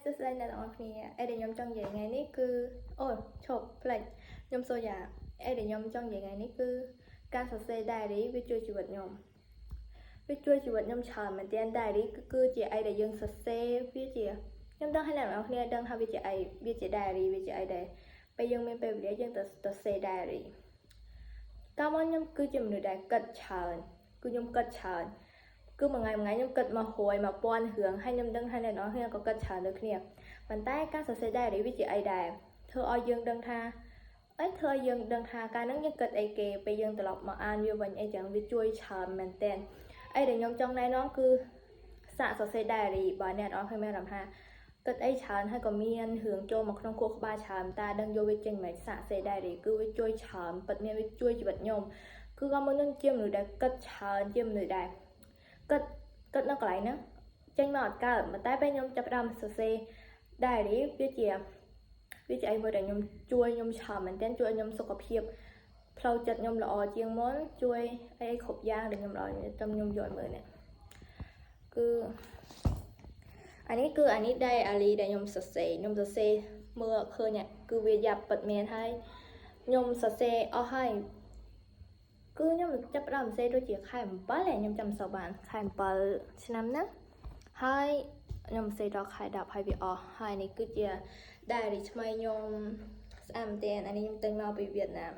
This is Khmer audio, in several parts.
សួស្តីអ្នកទាំងអស់គ្នាអីដែលខ្ញុំចង់និយាយថ្ងៃនេះគឺអូឈប់ផ្លេចខ្ញុំសូយ៉ាអីដែលខ្ញុំចង់និយាយថ្ងៃនេះគឺការសរសេរ diary វាជួយជីវិតខ្ញុំវាជួយជីវិតខ្ញុំច្រើនមែនទែន diary គឺជាអីដែលយើងសរសេរវាជាខ្ញុំដឹងឲ្យអ្នកទាំងអស់គ្នាដឹងថាវាជាអីវាជា diary វាជាអីដែលពេលយើងមានពេលវេលាយើងទៅសរសេរ diary កាលមុនខ្ញុំគឺជាមនុស្សដែលគិតច្រើនគឺខ្ញុំគិតច្រើនគឺមួយថ្ងៃមួយថ្ងៃខ្ញុំគិតមកហួយ1000រឿងហើយខ្ញុំដឹងថាអ្នកនរគ្នាក៏គិតច្រើនដូចគ្នាប៉ុន្តែការសរសេរ diary វាជាអីដែរធ្វើឲ្យយើងដឹងថាអីធ្វើឲ្យយើងដឹងថាកាលហ្នឹងយើងគិតអីគេពេលយើងត្រឡប់មកអានវាវិញអីចឹងវាជួយច្រើនមែនតើអីដែលខ្ញុំចង់ណែនាំគឺសាកសរសេរ diary បើអ្នកនរគ្នាមានអារម្មណ៍ថាគិតអីច្រើនហើយក៏មានរឿងចូលមកក្នុងខួរក្បាលច្រើនតាដឹងយកវាចេញមិនសាកសេ diary គឺវាជួយច្រើនពិតមានវាជួយជីវិតខ្ញុំគឺក៏មុននឹងជាមនុស្សដែលគិតច្រើនជាមនុស្សដែលគិតគិតនៅកន្លែងហ្នឹងចេញមកអត់កើតប៉ុន្តែពេលខ្ញុំចាប់ផ្ដើមសរសេរ diary វាជាអីមួយដែលខ្ញុំជួយខ្ញុំច្រើនមែនទែនជួយឲ្យខ្ញុំសុខភាពផ្លូវចិត្តខ្ញុំល្អជាងមុនជួយអីគ្រប់យ៉ាងដែលខ្ញុំល្អតាមខ្ញុំយកឲ្យមើលនេះគឺអានេះគឺអានេះ diary ដែលខ្ញុំសរសេរខ្ញុំសរសេរមើលឃើញគឺវាយ៉ាប់ពិតមែនហើយខ្ញុំសរសេរអស់ហើយគឺខ្ញុំចាប់ផ្ដើមសរសេរដូចជាខែ7ហើយខ្ញុំចាំសបានខែ7ឆ្នាំហ្នឹងហើយខ្ញុំសរសេរដល់ខែ10ហើយវាអស់ហើយនេះគឺជា diary ថ្មីខ្ញុំស្អាតមែនទែនអានេះខ្ញុំទិញមកពីវៀតណាម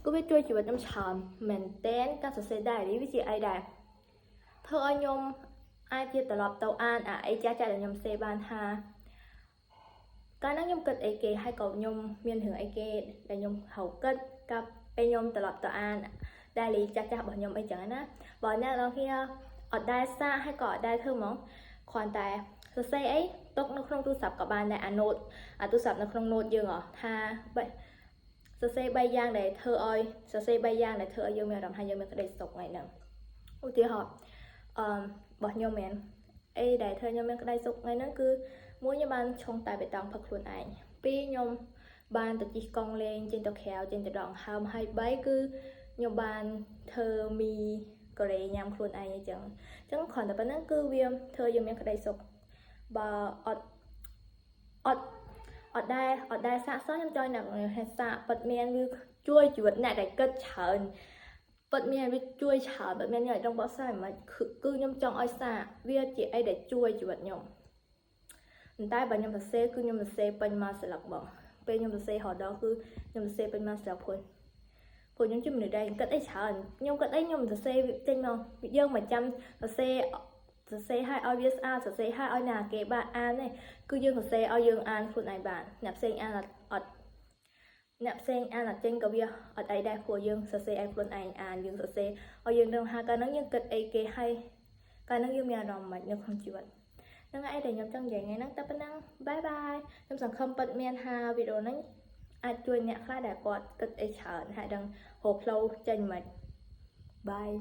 គឺវាជួយជីវិតខ្ញុំច្រើនមែនទែនការសរសេរ diary វាជាអីដែរធ្វើឲ្យខ្ញុំអាចជាត្រឡប់ទៅអានអាអីចាស់ចាស់ដែលខ្ញុំសេបានថាកាលហ្នឹងខ្ញុំគិតអីគេហើយក៏ខ្ញុំមានរឿងអីគេដែលខ្ញុំហៅគិតកាប់ពេលខ្ញុំត្រឡប់ទៅអាន diary ចាស់ចាស់របស់ខ្ញុំអីចឹងណាបើអ្នកនរគ្នាអត់ដែលសាកហើយក៏អត់ដែលធ្វើហ្មងគ្រាន់តែសរសេរអីទុកនៅក្នុងទូរស័ព្ទក៏បានដែរអា note អាទូរស័ព្ទនៅក្នុង note យើងហ៎ថាបីសរសេរ3យ៉ាងដែលធ្វើឲ្យសរសេរ3យ៉ាងដែលធ្វើឲ្យយើងមានអារម្មណ៍ថាយើងមានក្តីសុខថ្ងៃហ្នឹងឧទាហរណ៍អឺរបស់ខ្ញុំមែនអីដែលធ្វើខ្ញុំមានក្តីសុខថ្ងៃហ្នឹងគឺមួយខ្ញុំបានឆុងតែបេតុងផឹកខ្លួនឯងពីរខ្ញុំបានទៅជិះកង់លេងចេញទៅក្រៅចេញទៅដងហើមហើយ3គឺខ្ញុំបានធ្វើមីកូរ៉េញ៉ាំខ្លួនឯងអញ្ចឹងអញ្ចឹងគ្រាន់តែប៉ុណ្្នឹងគឺវាធ្វើយើងមានក្តីសុខបើអត់អត់អត់ដែរអត់ដែរសាកសោះខ្ញុំចង់អ្នកសាកពិតមានវាជួយជីវិតអ្នកដែលគិតច្រើនពិតមានវាជួយច្រើនពិតមានខ្ញុំឲ្យដឹងបកស្រាយមិនគឺខ្ញុំចង់ឲ្យសាកវាជាអីដែលជួយជីវិតខ្ញុំប៉ុន្តែបើខ្ញុំសរសេរគឺខ្ញុំសរសេរពេញមកស្លឹកបងពេលខ្ញុំសរសេររហូតដល់គឺខ្ញុំសរសេរពេញមកស្លឹកព្រោះព្រោះខ្ញុំជាមនុស្សដែលគិតអីច្រើនខ្ញុំគិតអីខ្ញុំសរសេរចេញមកយើងមិនចាំសរសេរសរសេរឲ្យឲ្យវាស្អាតសរសេរឲ្យឲ្យណាគេបានអានទេគឺយើងសរសេរឲ្យយើងអានខ្លួនឯងបានអ្នកផ្សេងអានអត់អត់អ្នកផ្សេងអានអត់ចេញក៏វាអត់អីដែរព្រោះយើងសរសេរឲ្យខ្លួនឯងអានយើងសរសេរឲ្យយើងដឹងថាកាលហ្នឹងយើងគិតអីគេឲ្យកាលហ្នឹងយើងមានអារម្មណ៍មិននៅក្នុងជីវិតហ្នឹងឯងដែលខ្ញុំចង់និយាយថ្ងៃហ្នឹងតែប៉ុណ្ណឹង bye bye ខ្ញុំសង្ឃឹមពិតមានថាវីដេអូហ្នឹងអាចជួយអ្នកខ្លះដែលគាត់គិតអីច្រើនហើយដឹងរកផ្លូវចេញមិន bye.